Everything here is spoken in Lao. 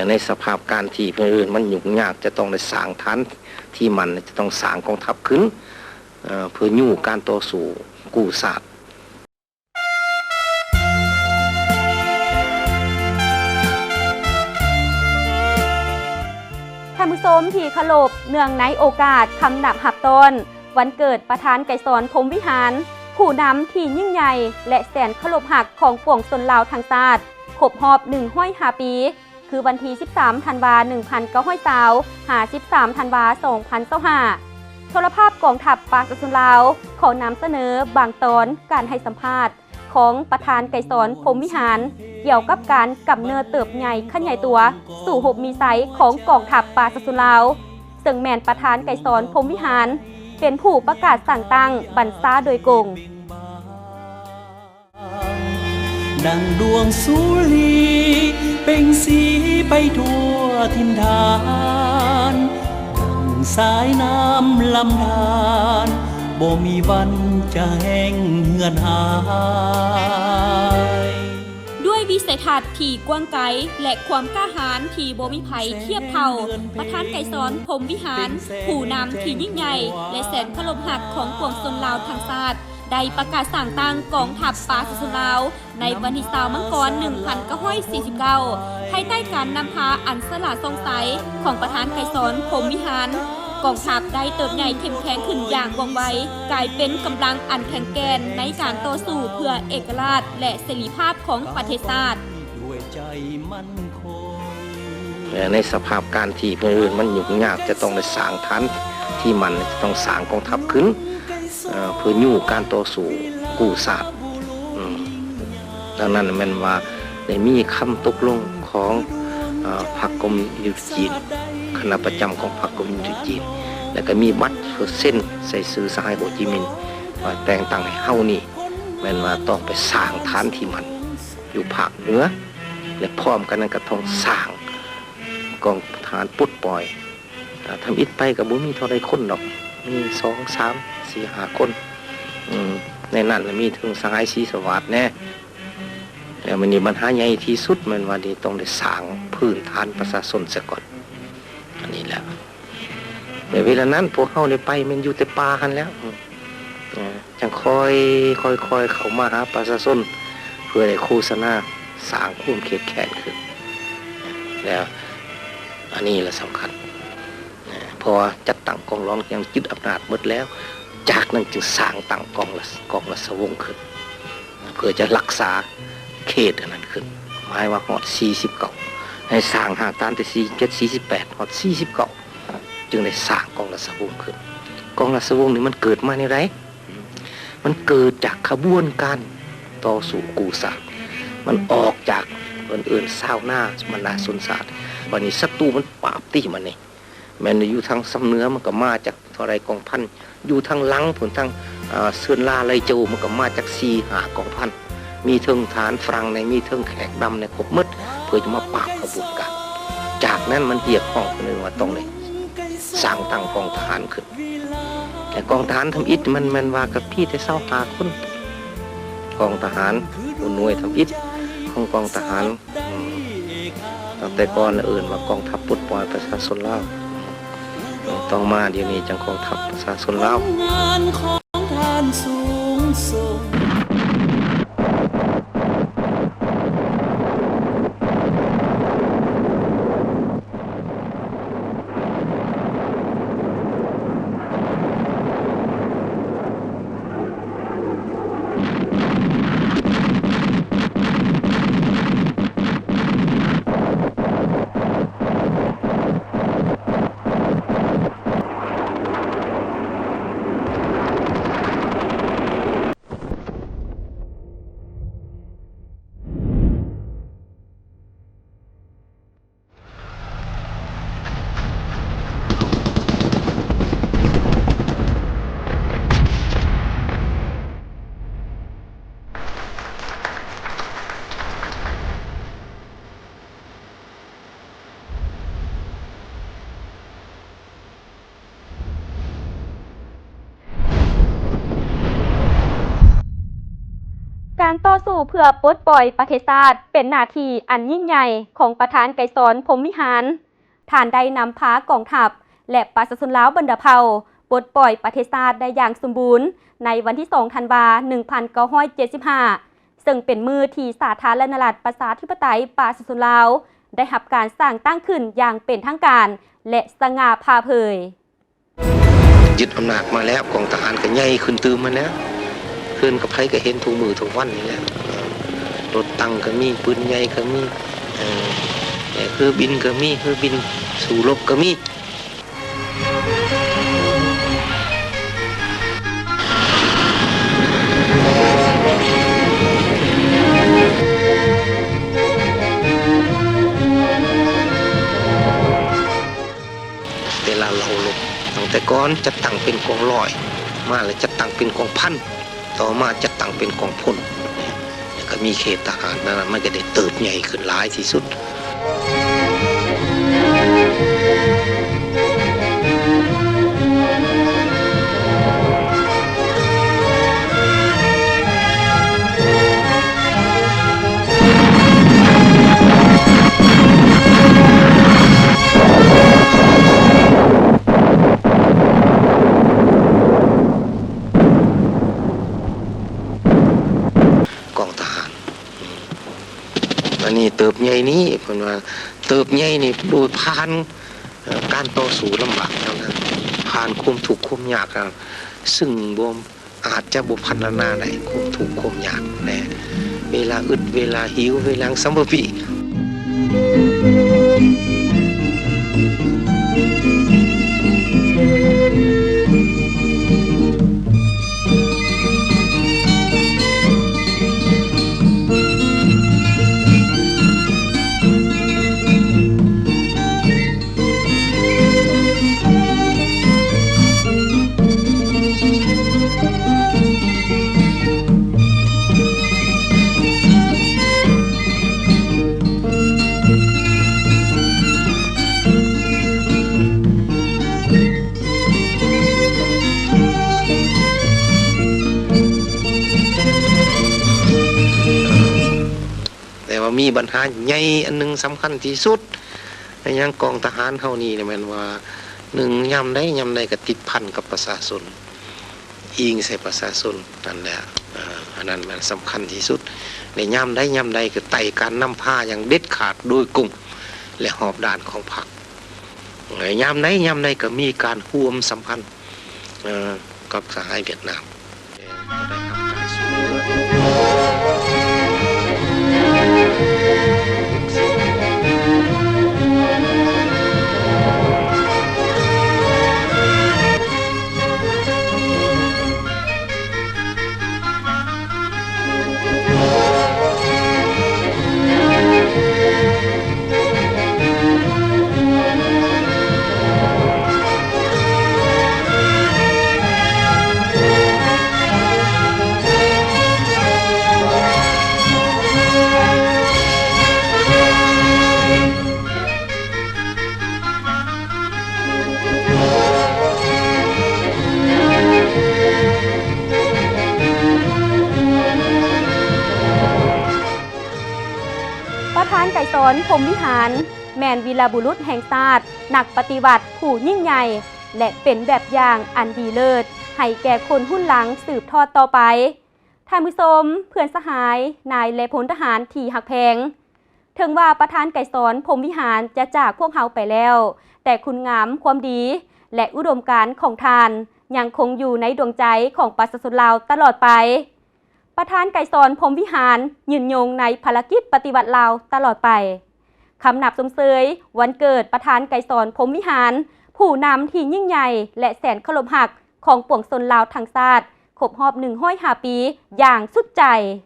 ໃນສະພາບການທີ່ເພິ່ນເອີ້ນມັນຫຍຸ້ງຍາກ ຈະຕ້ອງໄດ້ສ້າງຖານທີ່ໝັ້ນ ຈະຕ້ອງສ້າງກອງທັບຂຶ້ນ ເພື່ອຍູ້ການຕໍ່ສູ້ກູ້ຊາດ. ທ່ານຜູ້ຊົມທີ່ເຄົາລົບ, ເນື່ອງໃນໂອກາດຄຳນັບຮັບຕ້ອນວັນເກີດປະທານໄກສອນ ພົມວິຫານ, ຜູ້ນຳທີ່ຍິ່ງໃຫຍ່ ແລະ ແສນເຄົາລົບຮັກຂອງປວງຊົນລາວທັງຊາດ, ຄົບຮອບໜຶ່ງຮ້ອຍຫ້າປີ, ຄືວັນທີສິບສາມ ທັນວາ ໜຶ່ງພັນເກົ້າຮ້ອຍຊາວ ຫາ ສິບສາມ ທັນວາ ສອງພັນຊາວຫ້າ. ໂທລະພາບກອງທັບປະຊາຊົນລາວ ຂໍນຳສະເໜີບາງຕອນການໃຫ້ສຳພາດຂອງປະທານໄກສອນ ພົມວິຫານ ກ່ຽວກັບການກຳເນີດເຕີບໃຫຍ່ຂະຫຍາຍຕົວ ສູ້ຮົບມີໄຊຂອງກອງທັບປະຊາຊົນລາວ, ເຊິ່ງແມ່ນປະທານໄກສອນ ພົມວິຫານ ເປັນຜູ້ປະກາດສ້າງຕັ້ງບັນຊາໂດຍກົງ. ດັ່ງດວງສຸລີເປັ່ງສີໄປທົ່ວຖິ່ນຖານ, ດັ່ງສາຍນ້ຳລຳທານ ບໍ່ມີວັນຈະແຫ້ງເຫືອດຫາຍ. ດ້ວຍວິໄສທັດທີ່ກວ້າງໄກ ແລະ ຄວາມກ້າຫານທີ່ບໍ່ມີໃຜທຽບເທົ່າ, ປະທານໄກສອນ ພົມວິຫານ ຜູ້ນຳທີ່ຍິ່ງໃຫຍ່ ແລະ ແສນເຄົາລົບຮັກຂອງປວງຊົນລາວທັງຊາດ ໄດ້ປະກາດສ້າງຕັ້ງກອງທັບປະຊາຊົນລາວ ໃນວັນທີຊາວ ມັງກອນ ໜຶ່ງພັນເກົ້າຮ້ອຍສີ່ສິບເກົ້າ ພາຍໃຕ້ການນຳພາອັນສະຫຼາດສ່ອງໃສຂອງປະທານໄກສອນ ພົມວິຫານ, ກອງທັບໄດ້ເຕີບໃຫຍ່ເຂັ້ມແຂງຂຶ້ນຢ່າງວ່ອງໄວ, ກາຍເປັນກຳລັງອັນແຂງແກ່ນໃນການຕໍ່ສູ້ເພື່ອເອກະລາດ ແລະ ເສລີພາບຂອງປະເທດຊາດ. ໃນສະພາບການທີ່ເພິ່ນເອີ້ນມັນຫຍຸ້ງຍາກ ຈະຕ້ອງໄດ້ສ້າງຖານທີ່ໝັ້ນ ຈະຕ້ອງສ້າງກອງທັບຂຶ້ນ ເພື່ອຍູ້ການຕໍ່ສູ້ກູ້ຊາດ. ດັ່ງນັ້ນແມ່ນວ່າໄດ້ມີຄຳຕົກລົງຂອງ ເອີ ພັກຄອມມິວນິດຈີນ, ຄະນະປະຈຳຂອງພັກຄອມມິວນິດຈີນ ແລ້ວກໍມີບັດເພິ່ນເຊັນໃສ່ຊື່ສະຫາຍໂຮຈິມິນ ວ່າແຕ່ງຕັ້ງໃຫ້ເຮົານີ້ແມ່ນວ່າຕ້ອງໄປສ້າງຖານທີ່ໝັ້ນຢູ່ພາກເໜືອ ແລະ ພ້ອມກັນນັ້ນກໍຕ້ອງສ້າງກອງທະຫານປົດປ່ອຍ. ອາ ທຳອິດໄປກໍບໍ່ມີເທົ່າໃດຄົນດອກ, ມີສອງ ສາມ ສີ່ ຫ້າຄົນ. ອືມ ໃນນັ້ນລະມີເຖິງສະຫາຍສີສະຫວາດແດ່. ແລ້ວມື້ນີ້ບັນຫາໃຫຍ່ທີ່ສຸດແມ່ນວ່ານີ້ຕ້ອງໄດ້ສ້າງພື້ນຖານປະຊາຊົນຊະກ່ອນ. ອັນນີ້ແຫຼະ ໃນເວລານັ້ນພວກເຮົາໄດ້ໄປແມ່ນຢູ່ແຕ່ປ່າຫັ້ນແຫຼ້ວ. ອາ ຈັ່ງຄ່ອຍ ຄ່ອຍໆເຂົ້າມາຫາປະຊາຊົນ ເພື່ອໄດ້ໂຄສະນາສ້າງຄວາມເຂັ້ມແຂງຂຶ້ນ. ແລ້ວອັນນີ້ລະສຳຄັນ ເພາະວ່າຈັດຕັ້ງກອງຫຼວງຍັງຍຶດອຳນາດໝົດແລ້ວ, ຈາກນັ້ນຈຶ່ງສ້າງຕັ້ງກອງລາຊ- ກອງລາຊະວົງຂຶ້ນ ເພື່ອຈະຮັກສາເຂດອັນນັ້ນຂຶ້ນ. ໝາຍວ່າຮອດສີ່ສິບເກົ້າ ໃຫ້ສ້າງຮາກຖານແຕ່ສີ່ສິບເຈັດ ສີ່ສິບແປດ ຮອດສີ່ສິບເກົ້າ ຈຶ່ງໄດ້ສ້າງກອງລາຊະວົງຂຶ້ນ. ກອງລາຊະວົງນີ້ມັນເກີດມາແນວໃດ? ມັນເກີດຈາກຂະບວນການຕໍ່ສູ້ກູ້ຊາດ, ມັນອອກຈາກ ເພິ່ນເອີ້ນຊາວນາ ບັນດາຊົນຊາດ. ບາດນີ້ສັດຕູມັນປາບຕີມານີ້ ແມ່ນຢູ່ທາງຊຳເໜືອ ມັນກໍມາຈາກເທົ່າໃດກອງພັນ, ຢູ່ທາງຫຼັງພຸ້ນ ທາງ ເອີ ເຊີນລາ ໄລໂຈ ມັນກໍມາຈາກສີ່ຫ້າກອງພັນ. ມີເທິງທະຫານຝຣັ່ງແດ່ ມີເທິງແຂກດຳແດ່ ຄົບໝົດ ເພື່ອຈະມາປາບຂະບວນການ. ຈາກນັ້ນມັນຮຽກຮ້ອງຂຶ້ນວ່າຕ້ອງໄດ້ສ້າງຕັ້ງກອງທະຫານຂຶ້ນ. ແຕ່ກອງທະຫານທຳອິດມັນແມ່ນວ່າກໍມີແຕ່ຊາວຫ້າຄົນ. ກອງທະຫານ ຫົວໜ່ວຍທຳອິດຂອງກອງທະຫານ ອືມ ຕັ້ງແຕ່ກ່ອນເອີ້ນວ່າກອງທັບປົດປ່ອຍປະຊາຊົນລາວ. ອືມ ຕໍ່ມາດຽວນີ້ຈັ່ງກອງທັບປະຊາຊົນລາວ. ຕໍ່ສູ້ເພື່ອປົດປ່ອຍປະເທດຊາດ ເປັນໜ້າທີ່ອັນຍິ່ງໃຫຍ່ຂອງປະທານໄກສອນ ພົມວິຫານ. ທ່ານໄດ້ນຳພາກອງທັບ ແລະ ປະຊາຊົນລາວບັນດາເຜົ່າ ປົດປ່ອຍປະເທດຊາດໄດ້ຢ່າງສົມບູນ ໃນວັນທີສອງ ທັນວາ ໜຶ່ງພັນເກົ້າຮ້ອຍເຈັດສິບຫ້າ ເຊິ່ງເປັນມື້ທີ່ສາທາລະນະລັດ ປະຊາທິປະໄຕ ປະຊາຊົນລາວ ໄດ້ຮັບການສ້າງຕັ້ງຂຶ້ນຢ່າງເປັນທາງການ ແລະ ສະຫງ່າຜ່າເຜີຍ. ຍຶດອຳນາດມາແລ້ວ ກອງທະຫານກໍໃຫຍ່ຂຶ້ນຕື່ມມາແລ້ວ ເຮືອນກັບໃຜກໍເຫັນທຸກມື້ທຸກວັນນີ້ແຫຼະ ລົດຕັງກໍມີ ປືນໃຫຍ່ກໍມີ ເອີ ເຮືອບິນກໍມີ ເຮືອບິນສູ້ລົບກໍມີ. ເວລາເຮົາລົບ ຕັ້ງແຕ່ກ່ອນຈັດຕັ້ງເປັນກອງຮ້ອຍ ມາແລ້ວຈັດຕັ້ງເປັນກອງພັນ ຕໍ່ມາຈັດຕັ້ງເປັນກອງພົນ ແລ້ວກໍມີເຂດທະຫານ ນັ້ນມັນກໍໄດ້ເຕີບໃຫຍ່ຂຶ້ນຫຼາຍທີ່ສຸດ. ກອງທະຫານ ອືມ ອັນນີ້ເຕີບໃຫຍ່ນີ້ ເພິ່ນວ່າເຕີບໃຫຍ່ນີ້ໂດຍຜ່ານ ເອີ ການຕໍ່ສູ້ລຳບາກແນວນັ້ນ ຜ່ານຄວາມທຸກຄວາມຍາກ ເຊິ່ງບໍ່ ອາດຈະບໍ່ພັນລະນາໄດ້ຄວາມທຸກຄວາມຍາກແນ່ ເວລາອຶດ ເວລາຫິວ ເວລາສັມພະປີ. ແຕ່ວ່າມີບັນຫາໃຫຍ່ອັນໜຶ່ງສຳຄັນທີ່ສຸດ ໃນຫຍັງກອງທະຫານເຮົານີ້ແມ່ນວ່າ ໜຶ່ງ ຍາມໃດຍາມໃດກໍຕິດພັນກັບປະຊາຊົນ ອີງໃສ່ປະຊາຊົນນັ້ນແຫຼະ ເອີ ອັນນັ້ນແມ່ນສຳຄັນທີ່ສຸດ ແລະ ຍາມໃດຍາມໃດກໍໄຕ້ການນຳພາຢ່າງເດັດຂາດໂດຍກົງ ແລະ ຮອບດ້ານຂອງພັກ ແລະ ຍາມໃດຍາມໃດກໍມີການຮ່ວມສຳພັນ ເອີ ກັບສະຫາຍຫວຽດນາມ ແຕ່ບໍ່ໄດ້ຮັບການຊ່ວຍເຫຼືອ. ປະທານໄກສອນ ພົມວິຫານ ແມ່ນວີລະບຸລຸດແຫ່ງຊາດ, ນັກປະຕິວັດຜູ້ຍິ່ງໃຫຍ່ ແລະ ເປັນແບບຢ່າງອັນດີເລີດໃຫ້ແກ່ຄົນຮຸ່ນຫຼັງສືບທອດຕໍ່ໄປ. ທ່ານຜູ້ຊົມ, ເພື່ອນສະຫາຍ, ນາຍ ແລະ ພົນທະຫານທີ່ຮັກແພງ, ເຖິງວ່າປະທານໄກສອນ ພົມວິຫານ ຈະຈາກພວກເຮົາໄປແລ້ວ, ແຕ່ຄຸນງາມຄວາມດີ ແລະ ອຸດົມການຂອງທ່ານ ຍັງຄົງຢູ່ໃນດວງໃຈຂອງປະຊາຊົນລາວຕະຫຼອດໄປ. ປະທານໄກສອນ ພົມວິຫານ ຍືນຍົງໃນພາລະກິດປະຕິວັດລາວຕະຫຼອດໄປ. ຄຳນັບຊົມເຊີຍວັນເກີດປະທານໄກສອນ ພົມວິຫານ ຜູ້ນຳທີ່ຍິ່ງໃຫຍ່ ແລະ ແສນເຄົາລົບຮັກຂອງປວງຊົນລາວທັງຊາດ ຄົບຮອບໜຶ່ງຮ້ອຍຫ້າປີຢ່າງສຸດໃຈ.